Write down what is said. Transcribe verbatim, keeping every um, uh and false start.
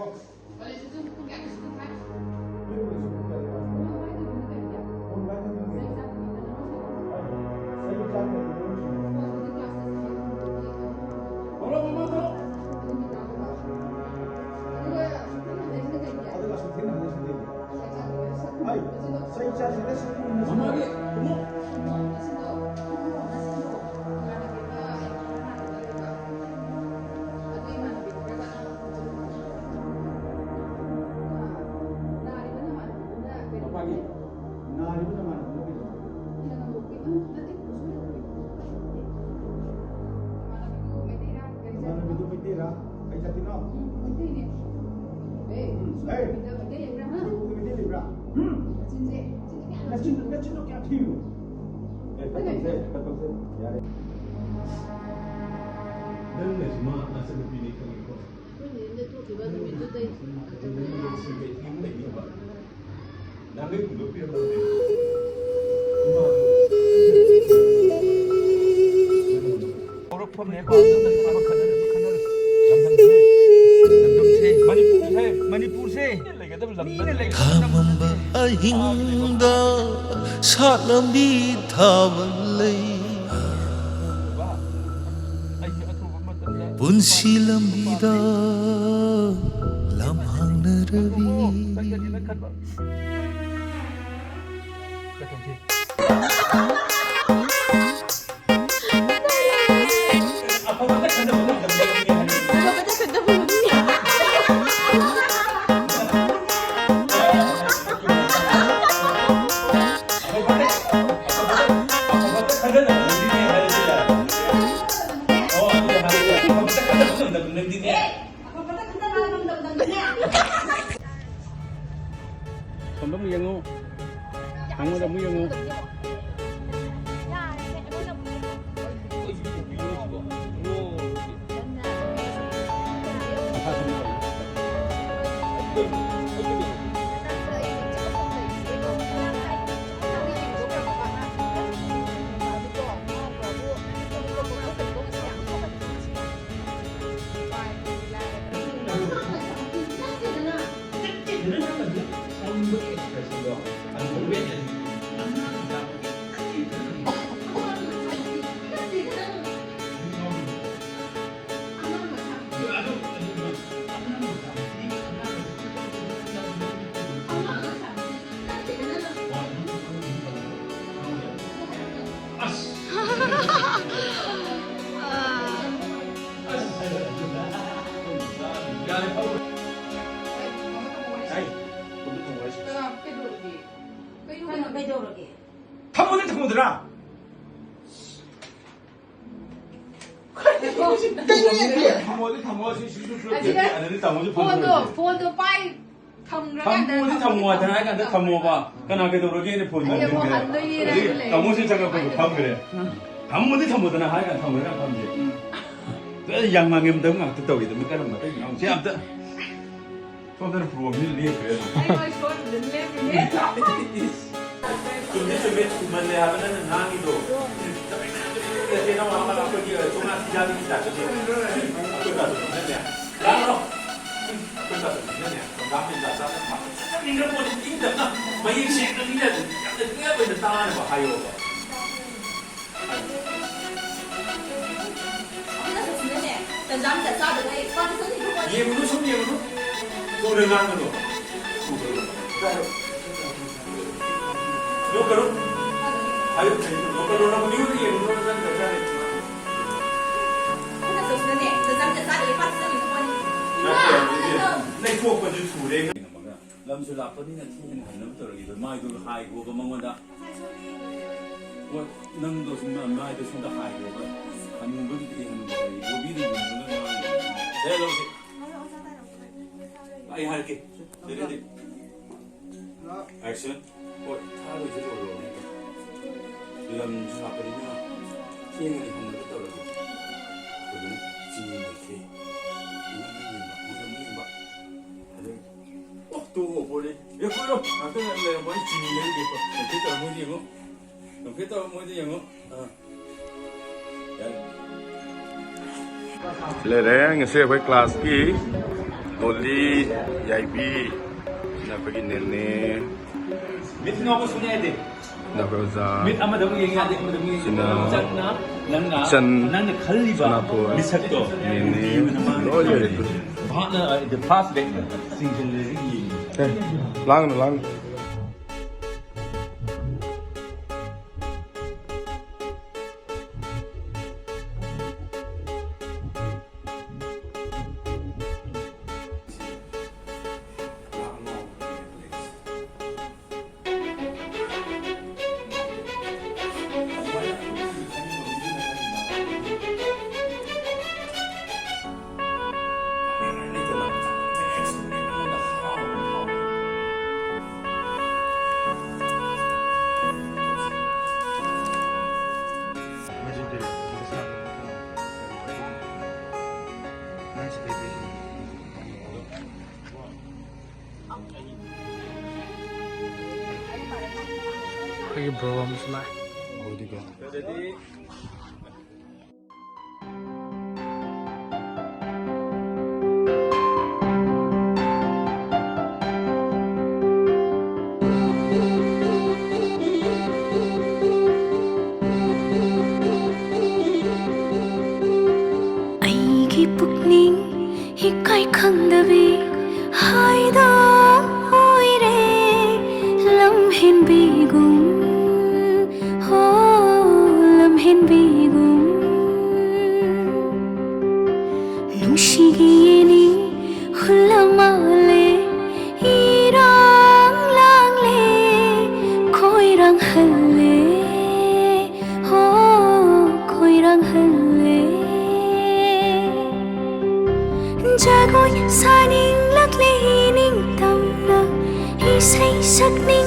ꯅꯣꯏ ꯀꯣꯂꯦꯖꯇꯨ ꯄꯨꯡ ꯀꯌꯥꯗ ꯊꯥꯏ? ꯄꯨꯡ ꯀꯌꯥꯗ ꯀ꯭ꯂꯥꯁ? ꯄꯨꯡ ꯃꯉꯥꯗ ꯄꯨꯡ ꯀꯌꯥꯗ? ꯆꯍꯤ ꯆꯥꯛ ꯂꯩꯕꯗꯣ ꯅꯨꯡꯁꯤꯕ꯫ ꯍꯣꯏ꯫ ꯆꯍꯤ ꯆꯥꯛ ꯂꯩꯕꯗꯣ ꯅꯨꯡꯁꯤꯕ꯫ ꯍꯣꯏ, ꯍꯧꯖꯤꯛ ꯀ꯭ꯂꯥꯁꯇ ꯆꯠꯂꯤ꯫ ꯊꯣꯛꯂꯛꯑꯣ, ꯃꯃꯥ, ꯊꯣꯛꯂꯛꯑꯣ꯫ ꯑꯗꯨꯒꯤ ꯇꯥꯛꯄ꯫ ꯑꯗꯨꯒ ꯁꯨꯝ ꯊꯦꯡꯅ ꯍꯜꯂꯛꯏꯁꯤꯅ ꯀꯩꯒꯤ? ꯑꯗꯨꯒ ꯁꯨꯝ ꯊꯦꯡꯅ ꯍꯜꯂꯛꯏꯁꯤꯅ ꯀꯩꯒꯤ? ꯆꯍꯤ ꯆꯥꯛ ꯂꯩꯕꯗꯣ ꯍꯩ, ꯆꯍꯤ ꯆꯥꯛ ꯂꯩꯕꯗꯣ ꯁꯨꯝ ꯊꯦꯡꯅ ꯍꯜꯂꯛꯏꯁꯤꯅ ꯃꯃꯥꯒꯤ ꯀꯩꯒꯤ? ꯈꯣꯡꯎꯞ꯫ ꯏꯃꯥꯟꯅꯕꯤꯗꯨꯒ ꯅꯥꯔꯤꯕ ꯅꯃꯥꯟꯅꯕꯗꯨꯅ ꯀꯩꯗꯧꯕꯒꯤ? ꯃꯄꯥꯒꯤ? ꯅꯥꯔꯤꯕ ꯅꯃꯥꯟꯅꯕꯗꯨꯅ ꯀꯩꯗꯧꯕꯒꯤ? ꯅꯠꯇꯦ, ꯀꯩꯁꯨ ꯂꯩꯇꯦ꯫ ꯅꯃꯥꯟꯅꯕꯤꯗꯨ ꯃꯩꯇꯩꯔꯥ? ꯀꯔꯤ ꯖꯥꯇꯤꯅꯣ? ꯅꯃꯥꯟꯅꯕꯤꯗꯨ ꯃꯩꯇꯩꯔꯥ? ꯀꯩ ꯖꯥꯇꯤꯅꯣ? ꯎꯝ, ꯃꯩꯇꯩꯅꯦ꯫ ꯑꯦ, ꯎꯝ, ꯁꯣꯝꯗ ꯑꯦ꯫ ꯃꯩꯇꯩ ꯂꯩꯕ꯭ꯔꯥ, ꯍꯥ? ꯁꯣꯝꯗ ꯃꯩꯇꯩ ꯂꯩꯕ꯭ꯔꯥ? ꯎꯝ꯫ ꯅꯆꯤꯟꯁꯦ, ꯅꯆꯤꯟꯁꯦ ꯀꯌꯥ ꯅꯆꯤꯟ, ꯅꯆꯤꯟꯗꯣ ꯀꯌꯥ ꯊꯤꯅꯣ? ꯑꯦ, ꯀꯠ ꯇꯧꯁꯦ, ꯀꯠ ꯇꯧꯁꯦ꯫ ꯌꯥꯔꯦ꯫ ꯅꯪꯅꯁꯨ ꯃꯥ ꯃꯆꯟꯅꯨꯄꯤꯅꯤ ꯈꯪꯉꯤꯀꯣ? ꯑꯩꯈꯣꯏꯅ ꯌꯨꯝꯗ ꯊꯣꯛꯈꯤꯕ ꯅꯨꯃꯤꯠꯇꯨꯗꯩ ꯅꯨꯡꯁꯤꯕꯩ ꯌꯨꯝ ꯂꯩꯅꯕ ꯅꯍꯥꯟꯒꯩ ꯍꯨꯟꯗꯣꯛꯄꯤꯔꯝꯕꯗꯨꯗꯤ ꯏꯃꯥꯗꯨ ꯍꯧꯔꯛꯐꯝꯅꯦꯀꯣ꯫ ꯑꯗꯨꯗ ꯑꯃ ꯈꯟꯅꯔꯁꯤ, ꯈꯟꯅꯔꯁꯤ꯫ ꯂꯝꯗꯝꯁꯦ, ꯂꯝꯗꯝꯁꯦ, ꯃꯅꯤꯄꯨꯔꯁꯦ, ꯃꯅꯤꯄꯨꯔꯁꯦ ꯃꯤꯅ ꯂꯩꯒꯗꯕ ꯂꯝ ꯅꯠꯇꯦ꯫ ꯈꯥꯝꯃꯝꯕ ꯑꯍꯤꯡꯗ ꯁꯥꯠꯂꯝꯕꯤ ꯊꯥꯕꯜ ꯂꯩ꯫ ꯄꯨꯟꯁꯤ ꯂꯝꯕꯤꯗ ꯂꯝꯍꯥꯡꯅꯔꯕꯤ꯫ ꯁꯣꯝꯗ ꯑꯃꯨꯛ ꯌꯦꯡꯉꯨ꯫ ꯑꯩꯉꯣꯟꯗ ꯑꯃꯨꯛ ꯌꯦꯡꯉꯨ꯫ ꯁꯥꯎꯅꯤꯡꯕꯒꯤ expressionꯗꯣ, ꯑꯗꯨ ꯎꯠꯂꯦ꯫ ꯑꯉꯥꯡ ꯃꯆꯥ ꯈꯤꯇꯪ ꯂꯩꯗꯅ꯫ ꯑꯉꯥꯡ ꯃꯆꯥ ꯈꯤꯇꯪ ꯂꯩꯗꯅ꯫ ꯑꯉꯥꯡ ꯃꯆꯥ꯫ ꯑꯗꯨ, ꯑꯗꯨ, ꯑꯉꯥꯡ ꯃꯆꯥ꯫ ꯑꯉꯥꯡ ꯃꯆꯥ꯫ ꯑꯁ꯫ ꯑꯁ꯫ ꯌꯥꯔꯦ, ꯐꯝꯃꯣ꯫ ꯍꯥꯏ, ꯀꯩꯗꯧꯔꯒꯦ? ꯀꯩꯅꯣ, ꯀꯩꯅꯣ, ꯀꯩꯗꯧꯔꯒꯦ? ꯊꯝꯃꯨꯅꯦ, ꯊꯝꯃꯨꯗꯅ꯫ ꯊꯝꯃꯣꯗꯤ ꯊꯝꯃꯣ, ꯁꯤ, ꯁꯤ, ꯁꯤ, ꯁꯤ, ꯑꯁꯤꯗ ꯑꯗꯨꯗꯤ ꯇꯥꯃꯣꯁꯨ ꯐꯣꯟ ꯐꯣꯟꯗꯣ, ꯇꯧꯔꯒꯦ꯫ ꯐꯣꯟꯗꯣ ꯄꯥꯏ ꯊꯝꯈ꯭ꯔꯀꯥꯟꯗ ꯊꯝꯃꯣꯗꯤ ꯊꯝꯃꯣ ꯍꯥꯏꯔ ꯀꯥꯟꯗ ꯊꯝꯃꯣꯕ꯫ ꯀꯅꯥ ꯀꯩꯗꯧꯔꯒꯦꯅ ꯐꯣꯟ ꯑꯩ ꯑꯃꯨꯛ ꯇꯧꯔꯤꯗꯨꯅ? ꯍꯟꯗꯣꯏꯅꯦ ꯑꯗꯨꯗꯤ ꯍꯥꯏꯔ ꯂꯩ꯫ ꯇꯥꯃꯣꯁꯤ ꯆꯪꯉꯛꯄꯗꯣ ꯐꯝꯈ꯭ꯔꯦ꯫ ꯊꯝꯃꯣꯗꯤ ꯊꯝꯃꯣꯗꯅ ꯍꯥꯏꯔ ꯀꯥꯟꯗ ꯊꯝꯈ꯭ꯔꯦ ꯀꯥꯟꯗ ꯐꯝꯁꯦ꯫ ꯎꯝ꯫ ꯑꯗꯨ ꯌꯥꯝ ꯉꯥꯡꯉꯝꯗꯕ ꯉꯥꯛꯇ ꯇꯧꯔꯤꯗꯣ, ꯃꯤ ꯀꯔꯝꯕ ꯑꯇꯩ ꯉꯥꯡꯁꯦ ꯑꯝꯇ꯫ ꯁꯣꯝꯗꯅ ꯄ꯭ꯔꯣꯝꯁꯤ ꯂꯦꯞꯈ꯭ꯔꯦ ꯑꯗꯨꯝ꯫ ꯑꯩ ꯍꯣꯏ ꯁꯣꯝꯗ ꯂꯦꯞꯄꯤꯅꯦ꯫ ꯆꯨꯝꯗꯤ ꯆꯨꯝꯃꯦ, ꯊꯨꯃꯜꯂꯦ ꯍꯥꯏꯕ ꯅꯪꯅ ꯉꯥꯡꯉꯤꯗꯣ꯫ ꯅꯠꯇꯦ, ꯅꯪ ꯑꯩꯈꯣꯏꯒꯤ ꯆꯣꯡꯉꯥ ꯐꯤꯖꯥꯒꯤ ꯇꯥꯏꯞꯇꯗꯤ꯫ ꯑꯩꯈꯣꯏ ꯕꯥꯆꯧꯁꯤꯅꯅꯦ, ꯂꯥꯛꯑꯣ꯫ ꯑꯩꯈꯣꯏ ꯕꯥꯆꯧꯁꯤꯅꯅꯦ, ꯍꯪꯒꯥꯝ ꯃꯦꯟꯗꯥ ꯆꯥꯗ ꯐꯖꯅ ꯅꯤꯡꯈ꯭ꯔ ꯄꯣꯠꯅꯤ, ꯏꯪ ꯇꯞꯅ, ꯃꯌꯦꯛ ꯁꯦꯡꯅ ꯃꯤꯅ ꯌꯥꯝꯅ clear ꯑꯣꯏꯅ ꯇꯥꯅꯕ ꯍꯥꯏꯌꯣꯕ꯫ ꯑꯃꯅ ꯁꯣꯝꯗꯅꯦ, ꯇꯟꯖꯥ ꯑꯃ ꯆꯠ ꯆꯥꯗꯅ ꯑꯩ ꯄꯥꯝꯃꯤ ꯈꯪꯗꯦ ꯏꯕꯨꯡꯉꯣ꯫ ꯌꯦꯡꯉꯨꯅꯨ, ꯁꯨꯝ ꯌꯦꯡꯉꯨꯅꯨ꯫ ꯊꯨꯅ ꯉꯥꯡꯒꯅꯨ꯫ ꯊꯨꯅ ꯉꯥꯡꯒꯅꯨ꯫ ꯅꯣꯛꯀꯅꯨ꯫ ꯍꯥꯏꯌꯨ, ꯅꯣꯛꯀꯅꯨ, ꯅꯪ ꯃꯤꯉꯣꯟꯗ ꯌꯦꯡꯉꯨꯅꯨ, ꯅꯪ ꯆꯠ ꯆꯠ ꯆꯠ꯫ ꯑꯃꯅ ꯁꯣꯝꯗꯅꯦ, ꯇꯟꯖꯥ ꯑꯃ ꯆꯠ ꯆꯥꯗꯅ ꯑꯩ ꯄꯥꯝꯃꯤ ꯈꯪꯗꯦ ꯏꯕꯨꯡꯉꯣ꯫ ꯅꯠꯇꯦ, ꯑꯗꯨꯗꯤ ꯂꯩꯊꯣꯛꯄꯁꯨ ꯊꯨꯔꯦ꯫ ꯂꯝꯁꯨ ꯂꯥꯞꯄꯅꯤꯅ ꯊꯦꯡꯅ ꯍꯟꯅꯕ ꯇꯧꯔꯒꯦ꯫ ꯑꯗꯣ ꯃꯥꯏꯗꯣ ꯍꯥꯏꯈꯣꯕ ꯃꯉꯣꯟꯗ꯫ ꯍꯣꯏ, ꯅꯪꯗꯣ ꯁꯨꯝ ꯃꯥꯏꯗꯣ ꯁꯣꯝꯗ ꯍꯥꯏꯈꯣꯕ꯫ ꯍꯅꯨꯕꯗꯨꯗꯤ ꯍꯅꯨꯕ ꯂꯩ꯫ ꯕꯣꯕꯤꯗꯤ ꯌꯨꯝꯗ ꯉꯥꯡꯉꯤ꯫ ꯁꯦ, ꯂꯧꯁꯤ꯫ ꯑꯩ ꯍꯥꯏꯔꯛꯀꯦ꯫ Ready? Action. ꯍꯣꯏ, ꯊꯥꯔꯣꯏꯁꯦ ꯂꯣꯏꯔꯣ꯫ ꯂꯝꯁꯨ ꯂꯥꯞꯄꯅꯤꯅ ꯊꯦꯡꯉꯗꯤ ꯍꯟꯅꯕ ꯇꯧꯔꯒꯦ꯫ ꯑꯗꯨꯅ ꯆꯤꯅꯤ ꯂꯩꯇꯦ꯫ ꯌꯦꯡꯕ, ꯌꯦꯡꯕ, ꯌꯦꯡꯕ, ꯌꯦꯡꯕ꯫ ꯑꯗꯨ ꯑꯣ, ꯇꯣꯛꯑꯣ, ꯄꯣꯠꯅꯤ꯫ ꯑꯦ, ꯀꯨꯏꯔꯣ꯫ ꯉꯥꯛꯇꯪ ꯂꯩꯔꯝꯃꯣ, ꯑꯩ ꯆꯤꯅꯤ ꯂꯩꯔꯨꯒꯦꯀꯣ꯫ ꯅꯨꯡꯐꯦꯠ ꯇꯧꯔ ꯃꯣꯏꯗ ꯌꯦꯡꯉꯣ꯫ ꯅꯨꯡꯐꯦꯠ ꯇꯧꯔ ꯃꯣꯏꯗ ꯌꯦꯡꯉꯣ꯫ ꯑꯥ꯫ ꯌꯥꯔꯦ꯫ ꯂꯩꯔꯦ ꯉꯁꯤ ꯑꯩꯈꯣꯏ classꯀꯤ ꯗꯣꯂꯤ, ꯌꯥꯏꯕꯤ, ꯑꯩꯈꯣꯏꯒꯤ ꯅꯦꯅꯦ꯫ ꯃꯤꯠ ꯉꯥꯎꯕ ꯁꯨꯡꯌꯥ ꯌꯥꯗꯦ꯫ ꯅꯥꯎꯕ ꯑꯣꯖꯥ꯫ ꯃꯤꯠ ꯑꯃꯗ ꯑꯃꯨꯛ ꯌꯦꯡ ꯌꯥꯗꯦ, ꯑꯃꯗ ꯑꯃꯨꯛ ꯌꯦꯡ ꯌꯥꯗꯦ꯫ ꯁꯤꯅ ꯅꯪꯅ, ꯅꯪꯅ, ꯏꯆꯟ ꯅꯪꯅ ꯈꯜꯂꯤꯕ ꯁꯅꯥꯄꯣꯟ ꯃꯤꯁꯛꯇꯣ ꯅꯦꯅꯦ ꯎꯕꯤꯕꯅ ꯃꯥꯅ ꯂꯣꯏ ꯂꯩꯔꯦ꯫ ꯚꯥꯞꯅ, the flashback ꯆꯤꯡꯁꯤꯜꯂꯒ ꯌꯦꯡꯉꯤ꯫ ꯑꯦ, ꯂꯥꯡꯒꯅꯨ, ꯂꯥꯡꯒꯅꯨ꯫ ꯑꯩꯈꯣꯏꯒꯤ ꯕ꯭ꯔꯣ ꯑꯃꯁꯨ ꯂꯥꯛꯑꯦ꯫ ꯑꯩꯒꯤ ꯄꯨꯛꯅꯤꯡ ꯏꯀꯥꯏ ꯈꯪꯗꯕꯤ ꯍꯥꯏꯗ ꯑꯣꯏꯔꯦ꯫ ꯂꯝꯍꯦꯟꯕꯤꯒꯨꯝ, ꯍꯣ, ꯂꯝꯍꯦꯟꯕꯤꯒꯨꯝ꯫ ꯅꯨꯡꯁꯤꯒꯤ ꯌꯦꯅꯤꯡ ꯍꯨꯜꯂ ꯃꯥꯜꯂꯦ, ꯏꯔꯥꯡ ꯂꯥꯡꯂꯦ, ꯈꯣꯏꯔꯥꯡ ꯍꯜꯂꯦ, ꯍꯣ, ꯈꯣꯏꯔꯥꯡ ꯍꯜꯂꯦ꯫ ꯖꯒꯣꯏ ꯁꯥꯅꯤꯡꯂꯛꯂꯦ ꯏꯅꯤꯡꯇꯝꯅ, ꯏꯁꯩ ꯁꯛꯅꯤꯡ